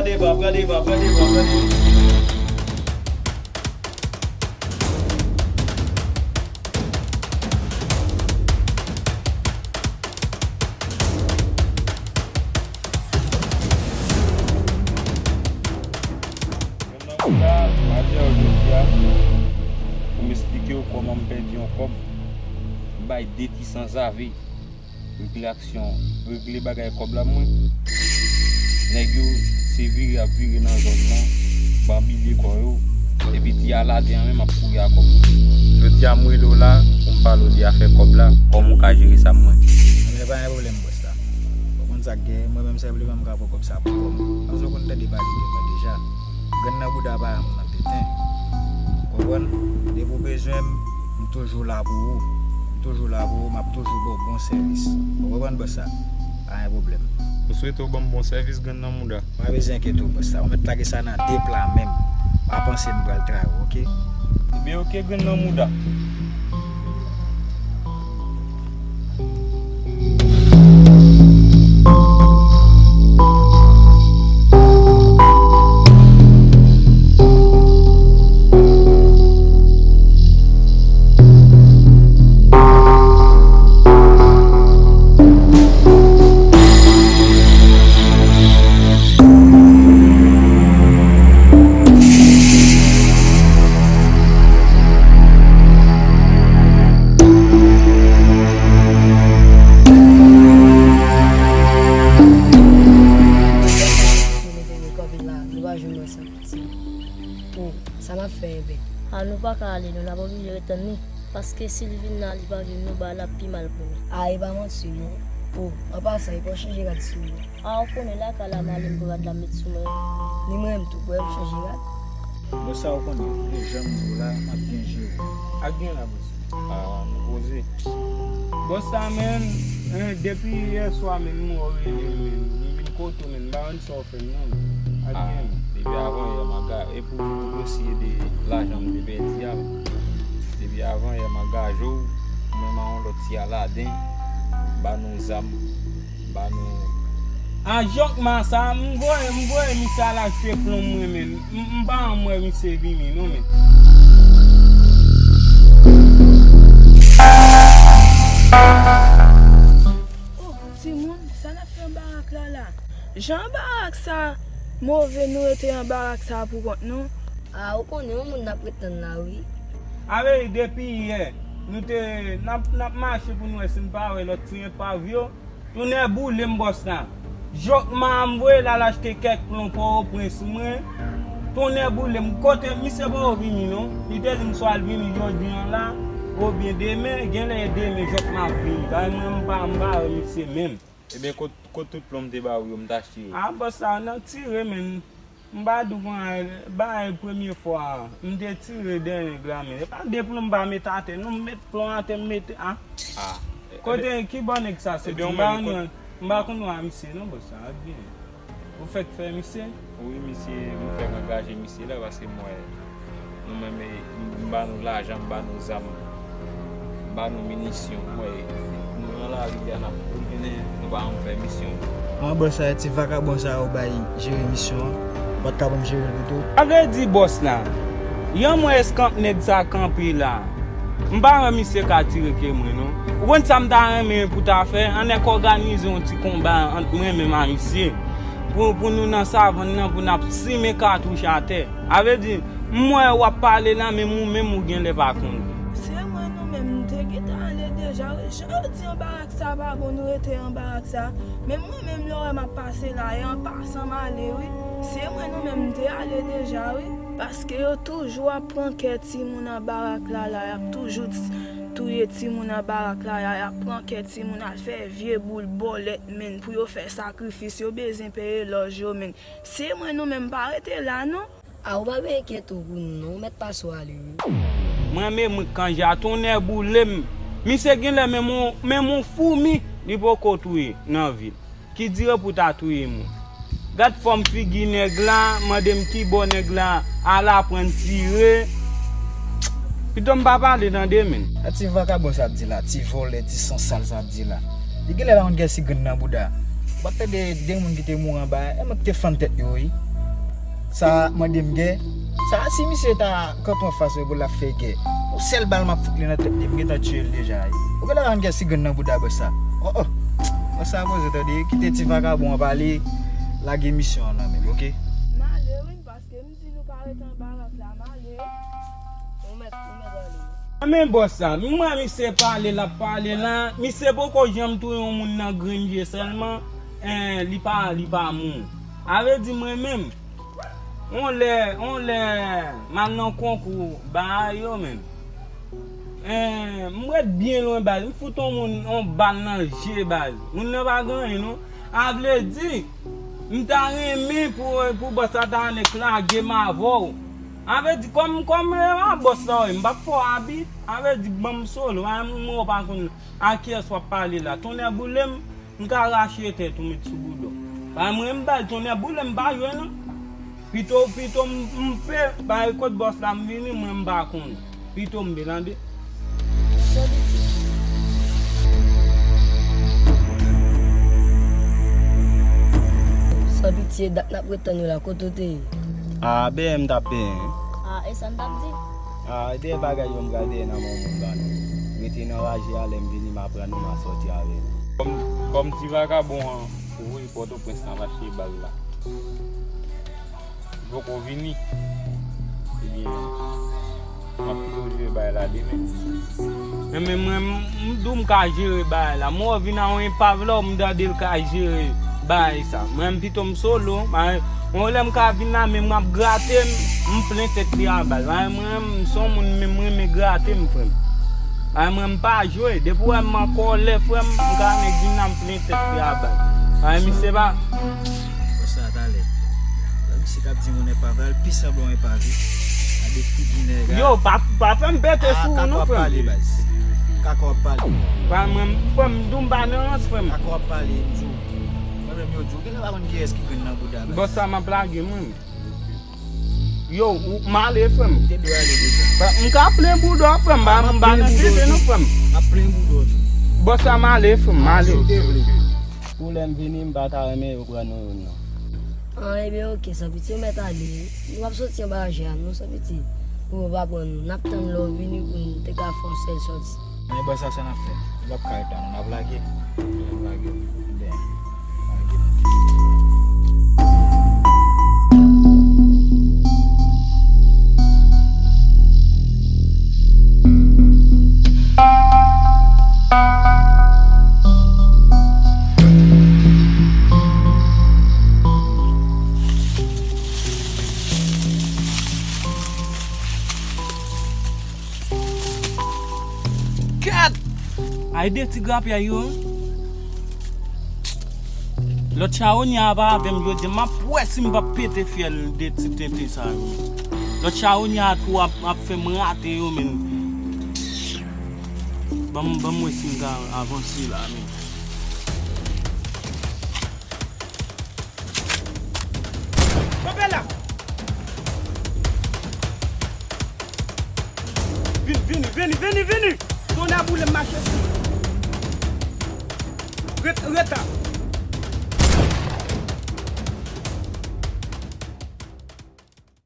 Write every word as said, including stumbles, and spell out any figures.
Deba, pran deba, pran deba, pran deba. Mwen nan sa, maten an jodi a, pou m esplike w kòman m pèdi yon kòb, m bay de ti sanzave. Regle aksyon, regle bagay kòb la mwen. Nèg yo se vire ap vire nan zòn nan, banbilye kò yo, epi ti Aladen an menm ap kouri a kòb. Jodi a m rele w la pou m pale w de afè kòb la, kòman w ka jere sa mwen. Men pa gen pwoblèm bòs la. Ou konn sa k gen, mwen menm senpleman m ka pran kòb sa pou kò m. Paske w konn tande pale de mwen deja. Grenn nan bouda pa yon moun ap pete. Konprann? Depi w bezwen m, m toujou la pou ou. M toujou la pou ou, m ap toujou ba w bon sèvis. Ou konprann bòs sa? Pa gen pwoblèm. M swete w ban m bon sèvis, grenn nan mouda. Pa bezwen enkyete w bòs sa. Ou mèt lage sa nan de pla menm. Pa panse m pral trayi w, oke? Ebyen oke, grenn nan mouda. Mwen mete men kòb la, nou pa jwenn mwen san piti. O, sa n ap fè enben? A, nou pa ka ale non, n ap oblije ret tann li. Paske si l vin la, li pa jwenn nou, bagay la ap pi mal pou nou. A, e pa manti non. O, an pasan, e pa w chanje rad sou ou. A, ou konnen lakay la m ale m pran rad la m met sou mwen. Ni mwen menm tou, kwè m chanje rad. Bòs sa ou konnen, e jan m di w la, m ap byen jere w. Ak gen la, bòs. A, nou poze. Bòs sa, men, en, depi yè swa, men, m wè w rele m, men, m vin kote w, men, m pa konn sa w fè m, non, men. Ak gen. Depi avan yè, m ap ga-, e pou dosye de lajan m te pèdi a, men. Depi avan yè, m angaje w, ou menm a yon lòt ti Aladen, ba nou zam. Ba nou. A jòkma sa, m voye, m voye misye al achte plonb mwen, men. M, m pa janm wè misye vini, non, men. O, timoun, sa n ap fè nan barak la, la? Jan barak sa move, nou rete nan barak sa pou kont nou? A, ou konnen, yon moun n ap ret tann la, wi. A, wi, depi yè, nou te, n ap, n ap mache pou n wè si n pa wè lòt ti enpav yo. Tonnè boule m bòs la. Jòkma a m voye l al achte kèk plon Pòtoprens mwen. Tonnè boule m, kote misye poko vini non. Li te di m swa l vini jodi an la, oubyen demen, genlè e demen Jòkma ap vini. Bagay mwen m pa, m pa wè misye menm. Ebyen kot, kot tout plon m te ba ou yo m t achte yo? A bòs la nan tire men. M pa di w konn bagay premye fwa m te tire dèyè nèg la men. E pa de plon m pa met atè non, m met plon atè m mete a. Kote ki bò nèg sa soti? M pa konn wè misye non bòs sa, ak byen. Ou fèk fè misye? Wi misye, m fèk angaje misye la paske m wè nou menm e, m ba nou lajan, m ba nou zam, m ba nou minisyon, m wè nou nan lari a n ap goumennen, nou pa janm fè misyon. An bòs sa e ti vakabon sa yo bay jere misyon an, ou pa t ka ban m jere l pito? Sa vle di bòs la, jan m wè eskanp nèg sa kanpe la, m pa wè misye ka tire ke mwen non. Ou konn sa m ta renmen pou ta fè? Ann nèk òganize yon ti konba ant mwen menm a misye. Pou, pou nou nan savann nan, pou n ap simen katouch atè. A vle di, m wè w ap pale la, menm ou menm ou genlè pa konnen. Se mwen non, men m te gentan ale deja wi. Jan yo di yon barak sa pa bon, nou rete an barak sa. Men mwen menm lè w wè m ap pase la, e an pasan m ale wi. Se mwen non, men m te ale deja wi. Paske yo toujou ap pran kè timoun an barak la, la, y ap toujou t-, touye timoun an barak la, la, y ap pran kè timoun al fè vye boul bòlèt, men, pou yo fè sakrifis, yo bezwen peye lòj yo, men. Se mwen non, men m pa rete la non. A, ou pa bezwen enkyete w pou nou non, ou mèt pase w ale wi. Mwen menm wi Kanja, tonnè boule m. Misye genlè menm on, menm on foumi li poko touye nan vi l. Ki dire pou ta touye moun. Gad fòm figi nèg la, mande m ki bò nèg la al aprann tire. Pito m pa pale tande men. A ti vakabon sa ap di la, ti vòlè, ti sansal sa ap di la. Li genlè pa konn kiyès ki grenn nan bouda. Ou pa t tande de moun ki te mouri anba a, e mwen ki te fann tèt yo wi. Sa mande m gè. Sa, si misye ta kanpe anfas mwen pou l ap fè gè, yon sèl bal m ap fout li nan tèt li, m gentan tiye l deja wi. Ou genlè pa konn kiyès ki grenn nan bouda bòs sa. Oh, oh. Bòs sa poze tande, kite ti vakabon an pale, lage misyon an nan men l, oke? M ale wi, paske m di nou pa ret anba rans la, m ale. Ou mèt, ou mèt ale. Men bòs sa, m wè misye pale, l ap pale la, misye poko janm touye yon moun nan grenn je sèlman, en, li pa, li pa moun. A vle di mwen menm, yon lè, yon lè, m al nan konkou bagay yo menm. En, m ret byen lwen baz, m fout yon moun yon bal nan je baz. Moun nan pa gen anyen non. A vle di, m ta renmen pou, pou bòs la ta annik lage m avè w. A vle di, kòm, kòm e a bòs la w ye, m p ap fè w abi. A vle di, ban m solo, a, m wè w pa konn a kiyès w ap pale la. Tonnè boule m, m ka rache tèt ou met sou bouda w. Ba mwen m bay tonnè boule m pa jwe non. Pito, pito m, m pe bay kot bòs la m vini, mwen m pa konn. Pito m be tande. Sòbiti. Sòbiti, dat n ap ret tann ou la, kote w te ye? A, benyen m t ap benyen. A, e sa n t ap di? A, dèyè bagay yo m pral dèyè nan men yon moun ba nou. Rete nan raje a, lè m vini m aprann ou m a sòti avè nou. Kòm, kòm ti vakabon an voye Pòtoprens nan mache bal la. Poko vini. Ebyen, m ap pito jere bagay la demen. Men, men mwen, m, m di w m ka jere bagay la. Mwen vin a yon enpav la, m tande l ka jere bagay sa. Mwen, m pito m solo. Mwen, yon lè m ka vin la, men m ap grate m, m plen tèt li a bal. Mwen, mwen, m se yon moun, men m renmen grate m, frè m. Mwen, mwen, m pa jwe. Depi w wè m an kòlè, frè m, m ka nèk vin la, m plen tèt li a bal. Mwen, misye pa. Bòs la talè. Misye k ap di moun enpav la, l pi sanble yon enpav wi. Gade figi nèg la. Yo, pa, pa fè m pete sou ou non, frè m. Kaka w ap pale, baz. Kaka w ap pale. Ba mwen, frè m, di w m pa nan rans, frè m. Kaka w ap pale, m di w. Mwen menm yo di w, genlè pa konn kiyès ki grenn nan bouda, baz. Bòs sa m ap lage mwen. Yo, ou, m ale, frè m. Te dwe ale deja. Ba, m ka plen bouda w, frè m. Ba, m pa nan tete non, frè m. M ap plen bouda w tou. Bòs sa m ale, frè m, m ale. Si w te vle. Pou lè m vini, m pa ta renmen yo pran nou youn nan. An, ebyen, oke, Sòbiti, ou mèt ale. Nou p ap sòti anba raje a, non, Sòbiti. Pou yo pa pran nou. N ap tann lè w vini pou n te ka fè yon sèl sòti. Men bòs sa, sa n ap fè? Nou p ap ka ret la, non. N ap lage. N ap lage. Byen. Lage. Gad! Ay de ti grapyay yo. Lòt chawonye a pa avè m jodi a, m ap wè si m p ap pete fyèl de ti tenten sa yo. Lòt chawonye a tou ap, ap fè m rate yo, men. Ban m, ban m wè si m ka avanse la, men. Kanpe la! Vini, vini, vini, vini, vini! Tonnè boule m mache sou. Ret, ret la.